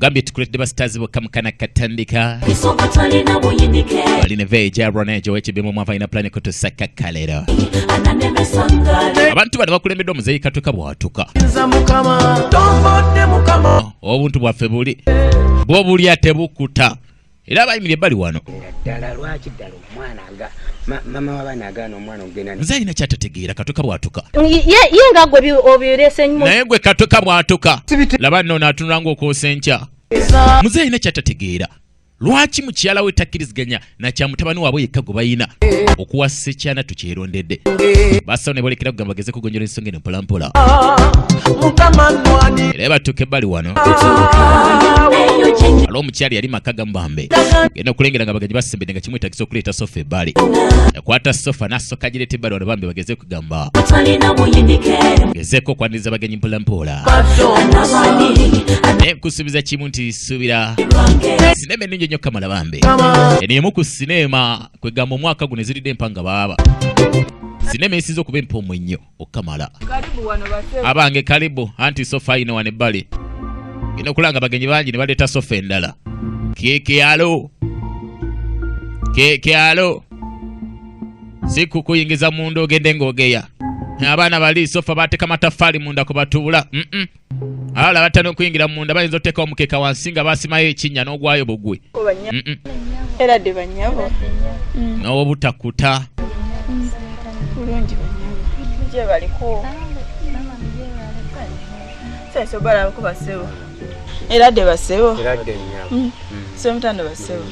Nkugambye tukuletedde ba stars bokka mukana katandika. Balina veja ronejo wekibimo mwava ina plani kutusaka kalero. Abantu bano bakulembeddwa omuzeeyi Katuka bwatuka. Obuntu bwaffe buli bwo bulya tebukuta era abayimiridde ebbali wano. Ddala lwaki ddala omwana aga mama w'abaana agaana omwana okugenda? Nze alina kyatategeera Katuka bwatuka. Ye nga gwe obireese mu. Naye gwe Katuka bwatuka, laba nno naatunula ng'okwosa enkya. Muzeeyi alina kyatategeera, lwaki mukyala we takkiriziganya nakya mutabani waabwe yekka gwe bayina okuwasa ekyana tukyerondedde. Basawo ne bolekera kugamba bageze kugonjola ensonga eno mpolampola, era batuuka ebbali wano aliwo omukyala yali maka gamubambe genda okulengera nga bagenyi basembedde nga kimwetagisa okuleeta sofa ebbali. Yakwata sofa n'asooka agireeta ebbali wano bambi bageze kugamba gezeeko okwaniriza abagenyi mpolampola. Naye nkusuubiza kimu nti suubira sinema ennungi ennyo kamala bambe. Eno emu ku sinema kwegamba omwaka guno eziridde empanga baaba sinema esinza okuba empoomu ennyo okukamala. Karibu wano basebo. Abange karibu, anti sofa yino wano ebbali genda okulanga abagenyi bangi ne baleeta sofa endala. Kekyalo kekyalo si kukuyingiza munda ogende ng'ogeya abaana bali sofa bateeka mataffaali munda kwe batuula. Abalala batana okuyingira munda bayinza oteekawo omukeeka wansi nga basimayo ekinnya n'ogwayo bugwe. Eradde banyabo. N'obutakuta. Bulungi banyabo. Gye baliko. Saiso balabako basebo. Eradde basebo. Eradde nnyabo. Semutando basebo.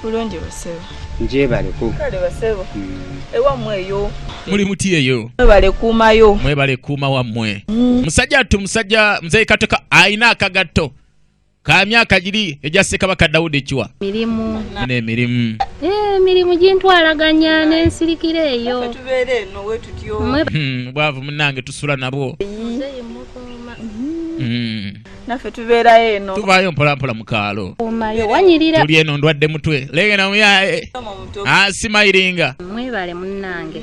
Bulungi basebo. Njebaleko. Kale basebo. Ewammwe eyo. Muli muti eyo? Mwebale kuumayo. Mwebale kuuma wammwe. Musajja atu musajja muzeeyi Katoka alina akagatto ka myaka giri egya Ssekabaka Dawudi Kiwa. Mirimu. Muna emirimu. Eh, emirimu gintwalaganya n'ensirikira eyo. Ffe tubeera eno we tutyo. Bwavu munnange tusula nabwo. Muzeeyi mukuuma. Naffe tubeerayo eno. Tuvaayo mpolampola mu kaalo. Kuumayo wanyirira. Tuli eno ndwadde mutwe legena muyaye asimayiringa. Mwebale munnange.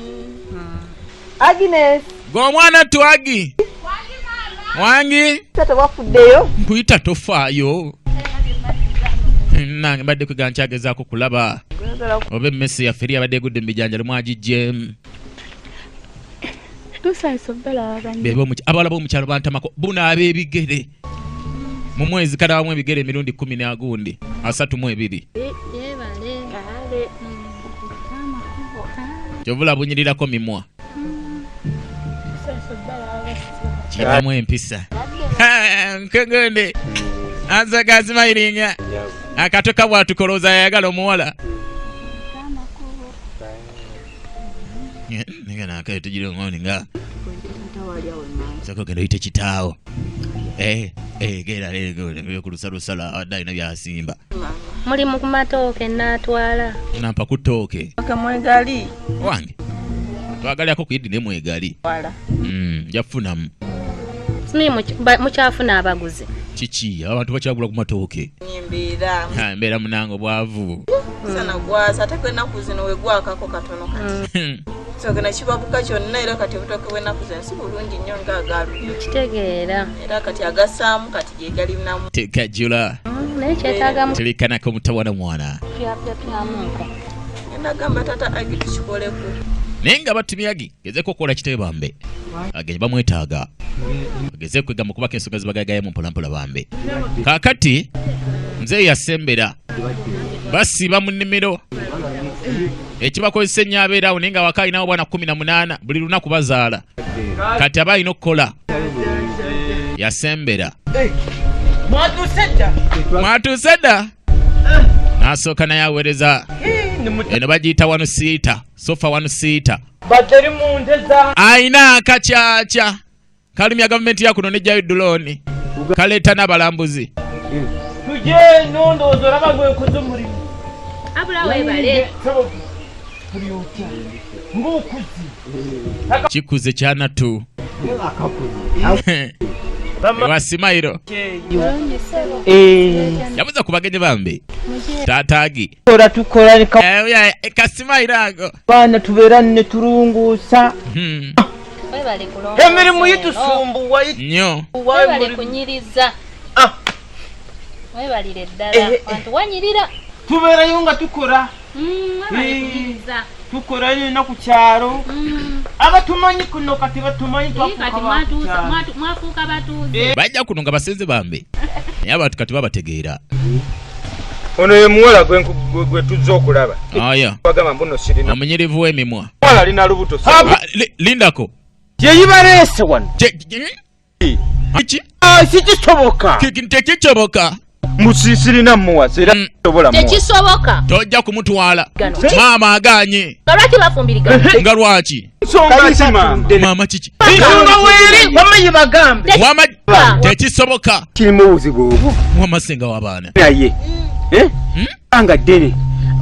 Agnes. Gwe omwana twagi wangi. Tata wafuddeyo. Nkuyita tofaayo nange mbadde kwega nkyagezaako kulaba oba emmese yaffe eri abadde egudde mu bijanjalo mwagiggyemu. Tusanyusa obbalaba banne. Bebe abawala b'omukyalo bantamako bunaaba ebigere mu mwezi kanabamu ebigere emirundi 10 n'agundi 32. Yebale. Kyovula bunyirirako mimwa kiramu empisa nkegonde anzagazimayiringa akatoka bwatukolooza yayagala omuwala tugira ngoni nga soko genda oyite kitaawo. Eh, eh, genda leero ku lusalusala abadde alina byasimba. Mulimu ku matooke naatwala. Nampa ku ttooke. Mwegali. Wange twagalyako ku idi ne mwegali. Wala. Nja kufunamu. Simanyi mukyafuna abaguzi. Kiki abantu bakyagula ku matooke? Embeera. Ha, embeera munange obwavu. Sana gwasa ate kwenaku zino wegwakako katono kati. Kitooke nakibabuka kyonna era kati obutooke bw'ennaku zino si bulungi nnyo ng'agaaluli. Kitegeera. Era kati agasaamu kati ge galinamu. Tekajula. Naye kyetaagamu. Tulikanako mutawana mwana. Pyapyapyamuko. Nagamba tata Agi tukikoleko. Naye nga batumyagi gezeko okukola kitebe bambe agenyi bamwetaaga ageze kwegamba kubako ensonga zibagagayamu mpolampola bambe. Kaakati nze yasembera basiiba mu nnimiro ekibakozesa ennyo abeera awo naye nga waka alinawo bwana 18 buli lunaku bazaala kati aba alina okukola yasembera. Mwatuuse dda. Mwatuuse dda n'asooka naye aweereza eno bagiyita wano siita sofa wano siita. Bateri mu nte za. Ayina akakyakya kalumya gavumenti yakuno nejjayo drone kaleeta n'abalambuzi. Tuje eno ndowooza olaba gwekoze omulimu. Abula webale. Tuli otya ng'okuzi. Kikuze kyanatu ewasimayiro yabuza ku bagenyi bambi taataagi. Tukola tukola. Kasimayiro ago. Baana tubeera ne tulunguusa. Webale kulongoosa. Emirimu yitusumbuwa. Nnyo. Webale kunyiriza. Webalire ddala wantu wanyirira. Tubeerayo nga tukola. Tukola nnyo ku kyalo. Abatumanyi kuno kati batumanyi twafuuka batuuze. Bajja kuno nga basenze bambe. Naye abantu kati babategeera. Ono ye muwala gwe tuzze okulaba. Aya. Bagamba mbuno sirina. Omunyirivu w'emimwa. Muwala alina lubuto. Lindako. Yeyibalese wano. Ki? Sikisoboka. Tekisoboka. Musisirina muwasa era tobola muwasa. Tekisoboka. Tojja kumutwala. Maama aganye. Nga lwaki bafumbirigana? Nga lwaki? Nsonga ki maama? Maama kiki? Nsonga weeri wamma bagambe. Wamma tekisoboka. Kirimu obuzibu obwo. Wamma ssenga w'abaana. Naye. Anga ddene.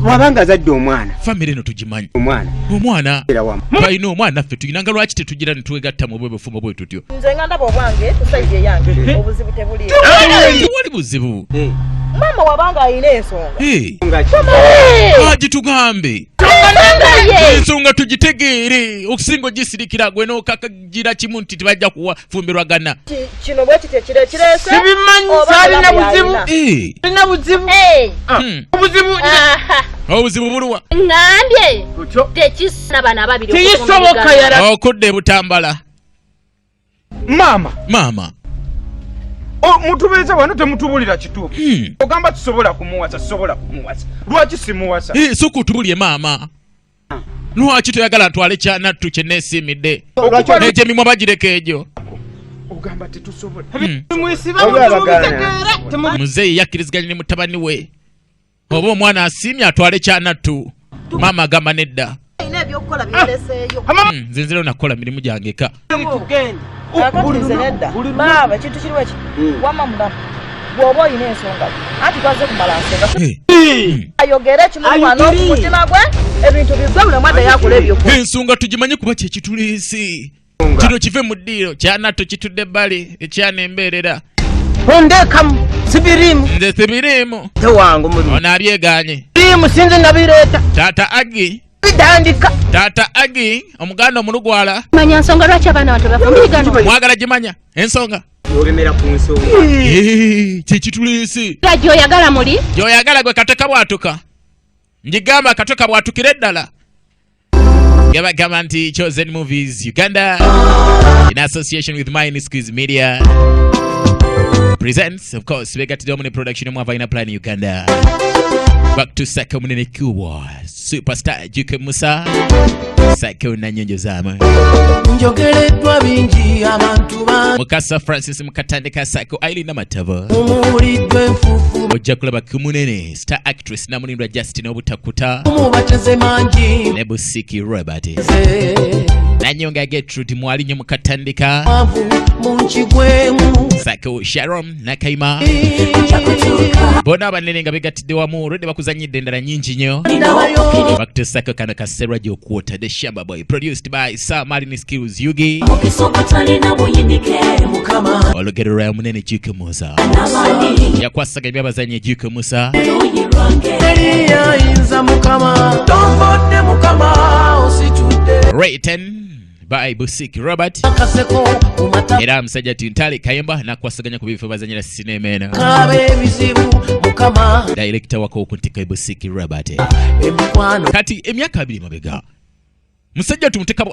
Bw'abanga azadde omwana. Famire eno tugimanyi. Omwana. Omwana. Balina omwana ffe tulina nga lwaki tetugira ne twegatta mu bwebufumbo bwe tutyo. Nze nga ndaba obwange ku sayidi eyange obuzibu tebuliiwo. Tewali buzibu. Maama wabanga alina ensonga. Agitugambe. Ensonga tugitegeere okusinga ogisirikira gwe n'okakagira kimu nti tebajja kuwa fumbirwagana. Kino bwe kityo kireese. Sibimanyi alina buzibu. Alina buzibu. Obuzibu. Obuzibu buluwa. Ngambye. Tekisana bana ababiri. Tekisoboka yala. Okudda e Butambala. Maama. Maama. Mutubeeza wano temutubulira kituufu. Ogamba tusobola kumuwasa, tusobola kumuwasa. Lwaki simuwasa? Sooka otubulye maama. Lwaki toyagala ntwale kyanattu kye neesiimidde? N'egyemimwa bagireka egyo. Ogamba tetusobola. Muzeeyi yakkiriziganya ne mutabani we. Oba omwana asiimye atwale kyanattu. Maama agamba nedda. Nze nzira nakukola mirimu gyange eka. Maama ekintu kiriwo ki? Wamma mulamu. Bw'oba olina ensonga anti twaze kumala nsonga. Ayogere kimuluma n'okumutima gwe ebintu bigwe buli omu addayo akola ebyo. Ensonga tugimanye kuba kye kituleese. Kino kive mu ddiiro kyanattu kitudde ebbali ekyana embeerera. Ondekamu sibiriimu. Nze sibiriimu. Tewangu mulimu. Ono abyegaanye. Biriimu sinze nabireeta. Taata Agi. Bitandika. Taata Agi omuganda omulugwala. Manya nsonga lwaki abaana bato bafumbirigana. Mwagala gimanya ensonga. Olemera ku nsonga. Kye kituleese. Gy'oyagala muli? Gy'oyagala gwe katwe kabwatuka. Njigamba katwe kabwatukire ddala. Gabagamba nti Chosen Movies Uganda in association with Mine Squeeze Media presents, of course, begattidde wamu ne production omwava ina plan Uganda. Back to Sako Munene Kubwa, Superstar Juke Musa, Sako Nanyonjo Zama. Njogereddwa bingi abantu ba Mukasa Francis Mukatandika Sako Aileen Namataba. Mumuliddwa enfuufu. Ojja kulaba Kumunene, star actress Namulindwa Justin Obutakuta. Mubateze mangi. Ne Busiki Robert. Nanyonga Gertrude Mwalinyo Mukatandika. Munchigwemu. Sako Sharon Nakaima. Bonna abanene nga begattidde wamu olwedde bakuzannyidde endala nnyingi nnyo. Back to Sako kano kaseera gy'okwota The Shamba Boy produced by Sir Martin Skills Yugi. Olugero lwa Munene Juke Musa. Yakwasaganya ebyabazannyi Juke Musa. Written by Busiki Robert. Era musajja Tintale Kayemba nakwasaganya ku bifo bazanyira sinema eno. Director wako okuntika Busiki Robert. Kati emyaka 2 mabega musajja tumuteka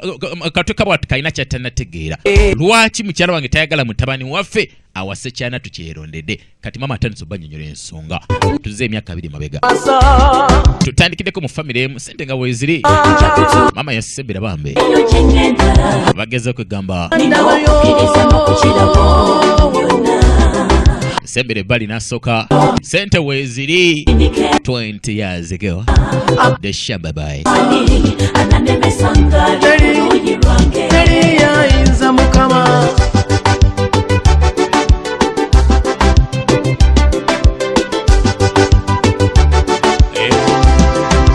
katwe kabwatu kalina kyatanategeera. Lwaki mukyala wange tayagala mutabani waffe awase kyana tukyerondedde. Kati mama atandise obannyonnyola ensonga. Tuzze emyaka 2 mabega. Tutandikiddeko mu famire emu ssente nga weeziri. Mama yasembera bambe. Bageze okwegamba. Sembere ebbali n'asooka. Ssente weeziri 20 years ago. The Shamba Boy.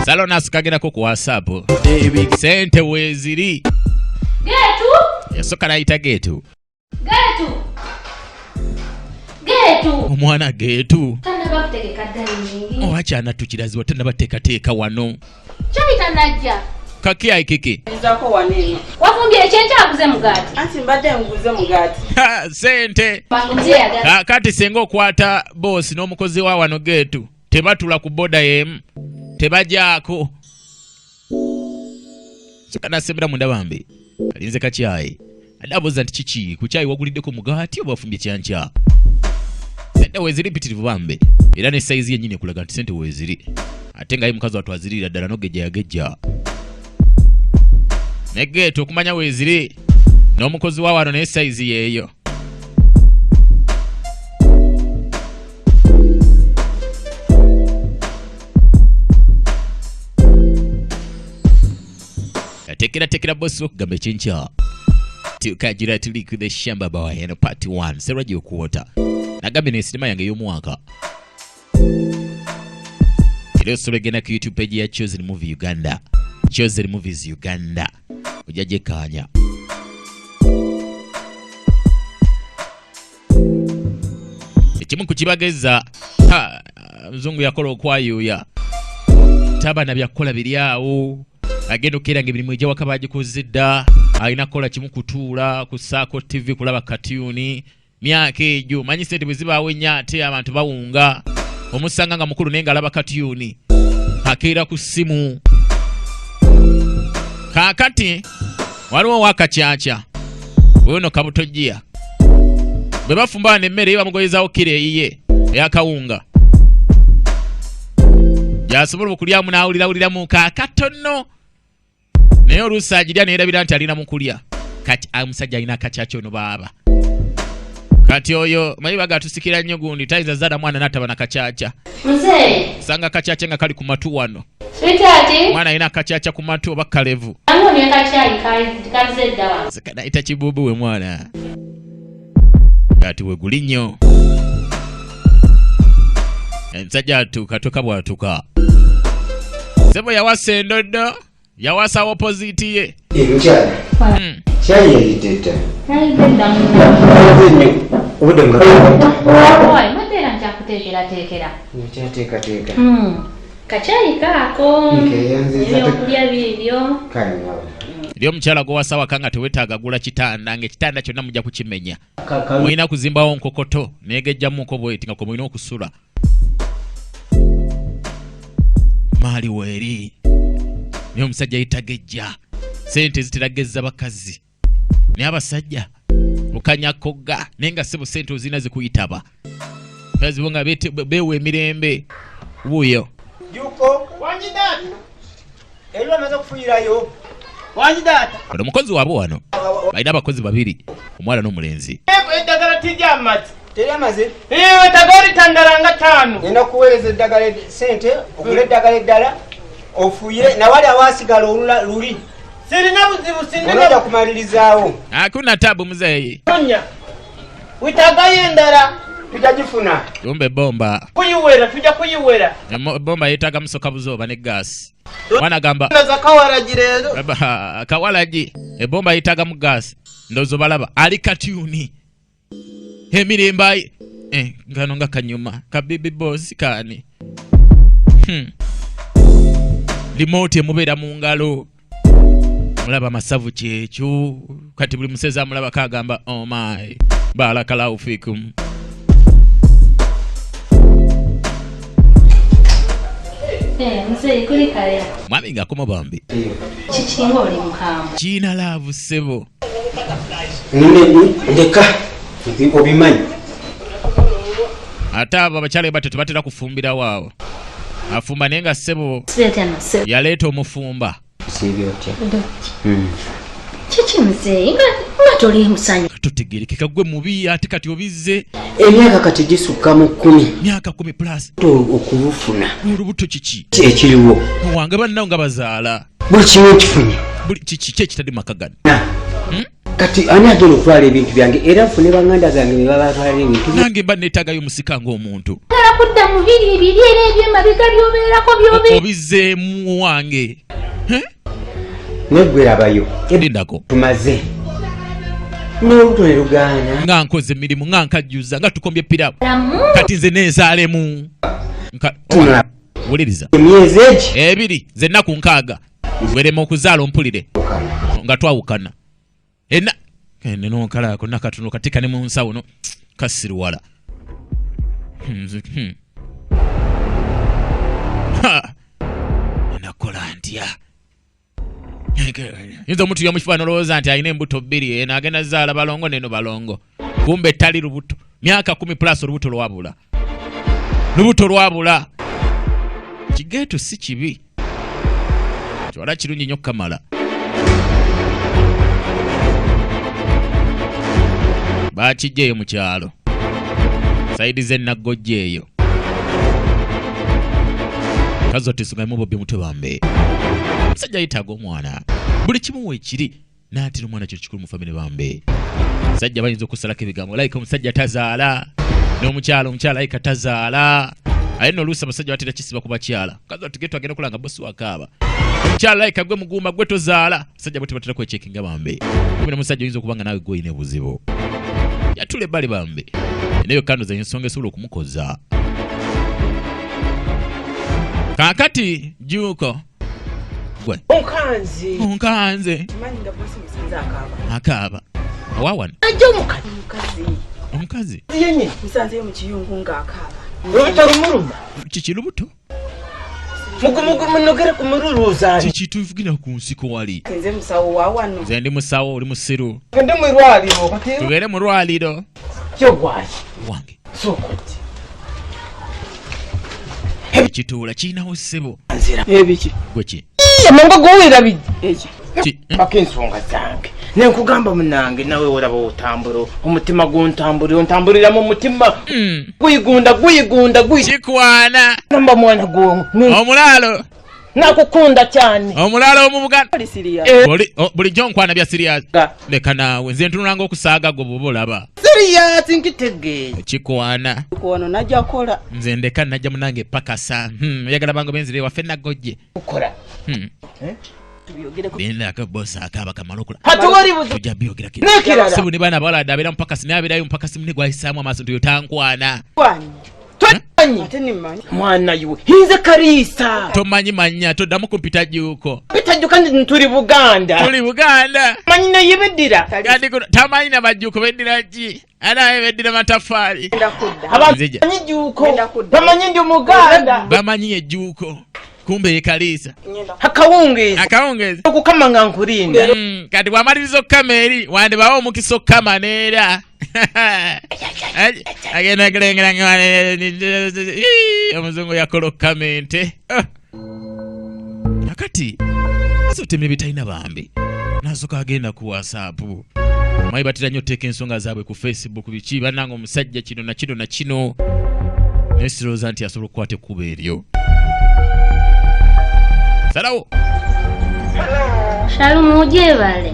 Salon asikagerako ku WhatsApp. Sente weeziri. Getu. Yasooka n'ayita Getu. Getu. Getu. Omwana Getu. Tannaba kutegeka dining. Owakyana tukirazibwa tannabateekateeka wano. Kyali tannajja. Kakyayi kiki? Nzako wanene. Wafumbye ekyenkya aguze mugaati. Anti mbadde nguze mugaati. Ha, sente. Mzee yagala. Kati senga okwata boss n'omukozi wa wano getu tebatula ku boda yemu tebajaako. Kanasembera munda bambi alinze kakyayi adabuuza nti kiki ku kyayi waguliddeko mugaati oba wafumbye kyankya. Sente weeziri mpitirivu bambi era ne sayizi yennyini ekulaga nti sente weeziri ate nga ye mukazi wattu aziriira ddala n'ogejja yagejja ne geetu okumanya weeziri n'omukozi wa wano naye sayizi yeeyo. Tekera boss okugamba ekyenkya tukagira tuli ku the shamba boy eno part 1 serwaji okuwota nagambye ne sinema yange ey'omwaka era osobola egenda ku YouTube page ya Chosen Movie Uganda, Chosen Movies Uganda, ojja gyekkaanya. Ekimu ku kibageza muzungu yakola okwayuuya taba na byakukola biri awo agenda okukeera nga emirimu egyawaka bagikoze dda alina kukola kimu kutuula kussaako TV kulaba katuni myaka egyo manyi sente bwe zibaawo ennyo ate abantu bawunga omusanga nga mukulu naye ng'alaba katuni akeera ku ssimu. Kaakati waliwo owakakyakya wuuno kabutojjiya bwe bafumba wano emmere ye bamugoyezaawo kiro eyiye eyakawunga gy'asobola okulyamu n'awulirawuliramu kaakatono naye oluusi agirya neerabira nti alina mu kulya. Kati omusajja alina akakyakya ono baaba kati oyo manyi baga atusikira nnyo gundi tayinza zaala mwana n'ataba na kakyakya. Mzee. Sanga kakyakya nga kali ku matu wano. Sweetheart. Mwana alina akakyakya ku matu oba kalevu. Ango ne kacyayi kaze dda wano. Kanayita kibubu we mwana. Kati we guli nnyo. Omusajja atuuka toka bw'atuuka. Ssebo yawasa endoddo, yawasa opposite ye. Mukyala. Kyayi yayidde dda. Yayidde dda munna. Obudde nga Owa, mbadde era nkyakuteekerateekera. Nkyateekateeka. Kacyayi kaako. Nkeyanziza. Ebyokulya biibyo. Kale mwana. Eri omukyala gw'owasa waka nga teweetaaga gula kitanda ng'ekitanda kyonna mujja kukimenya. Mulina kuzimbawo nkokoto n'egejjamuko bw'eti nga kwe mulina okusula. Maali weeri. Naye omusajja yitagejja. Sente ziteragezza bakazi. Naye abasajja okanyakogga naye nga ssebo sente ozirina zikuyitaba. Kazi bo nga beewa emirembe. Wuuyo. Juko. Wangi data. Eri bamaze okufuyirayo. Wangi data. Ono omukozi waabwe wano. Balina abakozi babiri, omuwala n'omulenzi. Eddagala tijja amazzi. Teri amazzi? Eddagala litandala nga 5. Ngenda kuweereza eddagala sente, ogule eddagala eddala, ofuyire, nawali awasigala olula luli. Sirina buzibu, sirina Onojja kumalirizaawo. Hakuna tabu muzeeyi. Tonya. Wetagayo endala. Tujja gifuna. Kumbe bomba. Kuyiwera, tujja kuyiwera. Bomba yeetaaga musoka buzooba ne gaasi. Mwana agamba, Naza kawalagi leero. Baba, kawalagi. Ebomba yeetaaga mu gaasi. Ndowooza obalaba. Ali katyuni. Emirembe ayi. Kano nga kanyuma. Ka baby boss kaani. Remote emubeera mu ngalo. Mulaba amasavu kyekyo. Kati buli musezi amulabako agamba, oh my. Barakallahu fikum. Muzeeyi kuli kale. Mwami ng'akoma bambi. Kiki ng'oli mukambwe? Kiina laavu ssebo. Ndeka obimanyi. Ate abo abakyala batyo tebatera kufumbira waawo. Afumba naye nga ssebo yaleeta omufumba. Kiki muzeeyi nga toli musanyu? Totegeerekeka gwe mubi ate kati obizze. Emyaka kati gisukka mu 10. Myaka 10 plus. Okubufuna. Olubuto kiki? Ekiriwo. Wange bannawo nga bazaala. Buli kimu nkifunye. Buli kiki ki ekitali mu maka gano? Kati ani agenda okutwala ebintu byange era nfune banganda zange be babatwala ebintu byange. Nange mba neetaagayo omusika ng'omuntu. Njagala kudda mu biri biri era eby'emabega by'obeerako by'obeera. Obizzeemu wange. Neggwe labayo. Lindako. Tumaze. N'olubuto ne lugaana. Nga nkoze emirimu, nga nkajjuza, nga tukombye pirawo. Lamu. Kati nze neezaalemu. Tuna. Wuliriza. Emyezi egi? Ebiri, ze nnaku 6. Werema okuzaala ompulire nga twawukana. Ena ene nonkala ako nakatono katika ne mu nsawo no kasiriwala. Ha! Nakola ntya? Yinza omuntu yomukifaananyi olowooza nti alina embuto bbiri, eno agenda zaala balongo neno balongo, kumbe tali lubuto. Myaka 10 plus olubuto lwabula, lubuto lwabula. Kigeeto si kibi, kiwala kirungi nnyo okukamala. Bakijja eyo mu kyalo sayidi z'enaggojja eyo kazo tesugamu bobbi mutwe bambe. Omusajja yeetaaga omwana, buli kimu weekiri n'atera omwana kyo kikulu mu famire bambe. Omusajja bayinza okusalako ebigambo like omusajja tazaala n'omukyala, omukyala like tazaala. Aye nno oluusi abasajja batera kisiba ku bakyala. Kazo tugeto agenda okulanga bosi wakaaba omukyala like gwe mugumba gwe tozaala. Abasajja bo tebatera kwechekinga bambe. Kumbe n'omusajja oyinza okuba nga naawe gwe olina obuzibu. Yatula ebbali bambe. Naye kando ze ensonga esobola okumukoza. Kaakati Jjuuko gwe Onkanze. Onkanze. Kimanyi nga bosi musanze akaaba. Akaaba. Owa wano? Ajja omukazi. Omukazi. Omukazi. Yennyini. Musanzeyo mu kiyungu ng'akaaba. Lubuto lumuluma. Kiki lubuto? Mugumugumu nogere ku mululuuza. Kiki tuvugira ku nsiko wali? Nze musawo wa wano. Nze ndi musawo, oli musiru. Tugende mu irwaliro kati. Tugende mu lwaliro. Kyo gwayi. Wange. Sooka ojje. Ekituula kirinawo ssebo. Nzira. Ebiki? Gwe ki? Amangu gowulira biki? Eki. Ki? Paka ensonga zange. Ne nkugamba munange nawe olaba otambula omutima guntambulira ontambulira mu mutima. Guyigunda guyigunda guyi. Kikwana. Namba mwana gwo. Omulaalo. Nakukunda cyane. Omulaalo mu Buganda. Oli serious. Oli, oh, bulijjo nkwana bya serious. Leka naawe nze ntunulanga okusaaga gwe bw'oba olaba. Serious nkitegeeza. Kikwana. Wano najja kola. Nze ndeka najja munange pakasa. Oyagala bango benzire waffe nagojje. Kukola. Tubyogereko. Benda boss akaaba kamala okula. Hati wali buzi. Tujja byogera kino. N'ekirala. Sibu ne baana abawala abeera mupakasi naye abeerayo mupakasi munne gwayisaamu amaaso nti oyo tankwana. Kwani? Tomanyi. Ate nimmanyi. Mwana iwe. Nze Kariisa. Tomanyi mannya, toddamu kumpita Jjuuko. Mpita Jjuuko nti tuli Buganda. Tuli Buganda. Manyi naye beddira. Kandi kuno tamanyi na bajjuuko beddira ki? Ana beddira mataffaali. Ngenda kudda. Abantu Nzija. bamanyi Jjuuko. Ngenda kudda. Bamanyi ndi Muganda. Bamanyi ejjuuko. Kumbe ye Kariisa. Akawungeezi. Akawungeezi. Okukama nga nkulinda. Kati bw'amaliriza okukama eri, wandibawo omukisa okukama n'era. Agenda kulengera nga omuzungu yakola okukama ente. Kakati asotemye bitalina bambi. Nasooka agenda ku WhatsApp. Mwayi batera nnyo oteeka ensonga zaabwe ku Facebook biki bannange omusajja kino na kino na kino. Naye sirowooza nti asobola okukwata ekkubo eryo. Salawo. Shalom ojebale.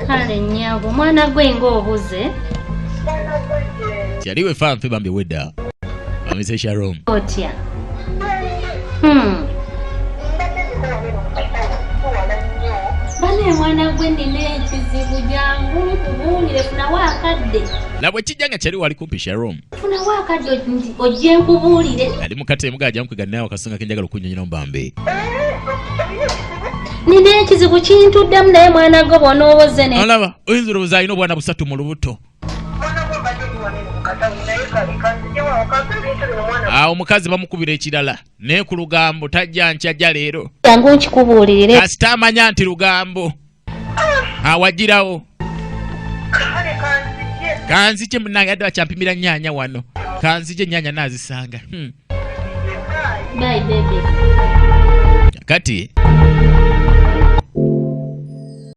Kale nnyabo omwana gwe ng'obuze. Kyali we fanfe bambi wedda. Bamise Shalom. Otya. Bane mwana gwe nina ekizibu jangu nkubuulire funawo akadde. Laba ekijja nga kyali wali kumpi Shalom. Funawo akadde ojje nkubuulire. Ali mu kate muga ajja nkwega nawe akasonga ke njagala okunnyonnyola mu bambi. Nina ekizibu kintuddemu naye mwana gwe bw'onoowoze ne. Olaba oyinza olowooza alina obwana busatu mu lubuto. Awo omukazi bamukubira ekirala naye ku lugambo tajja nkyajja leero. Jangu nkikubuulirire. Kasita amanya nti lugambo awagirawo. Kanzije munnange adde bakyampimira nnyaanya wano. Kanzije nnyaanya naazisanga. Bye baby. Kati